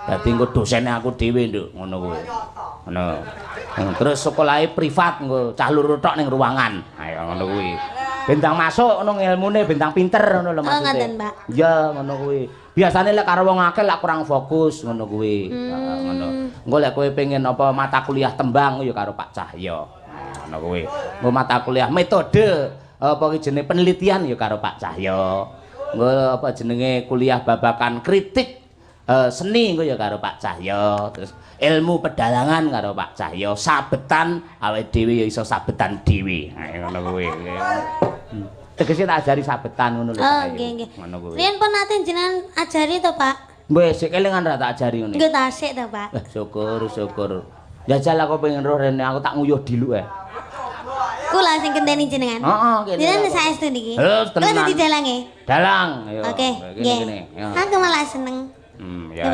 Dadi engko dosene aku dhewe, Nduk, ngono kuwi. Ngono. Terus sekolahe privat engko cah loro tok ning ruangan. Ayo ngono kuwi. Bentang masuk ngono ilmune, bentang pinter ngono lho Oh, maksudnya. ngoten, Pak. Iya, ngono kuwi. Biasane lek karo wong akeh lak kurang fokus ngono kuwi. Heeh, ngono. Engko lek kowe pengen apa mata kuliah tembang ya karo Pak Cahyo. Nah, ngono kuwi. Engko mata kuliah metode apa ki jenenge penelitian ya karo Pak Cahyo. Engko apa jenenge kuliah babakan kritik seni engko ya karo Pak Cahyo. Terus ilmu pedalangan karo Pak Cahyo. Sabetan awake dhewe ya iso sabetan dhewe. Nah, ngono kuwi. Tegese tak ajari sabetan ngono lho. Oh, Cahyo. nggih, nggih. Ngono kuwi. Riyen pun nate jenengan ajari to, Pak? Wis sik kelingan ra tak ajari ngene. Nggih tasik to, Pak. Syukur, syukur. Jajal aku pengen roh rene, aku tak nguyuh diluk eh. Kula sing genteni jenengan. Heeh, kene. Jenengan saestu niki. Eh, Kula tenan. dadi dalange. Dalang, ayo. Oke, Kene nggih. kene. Ya. Aku malah seneng. Ya. Pak.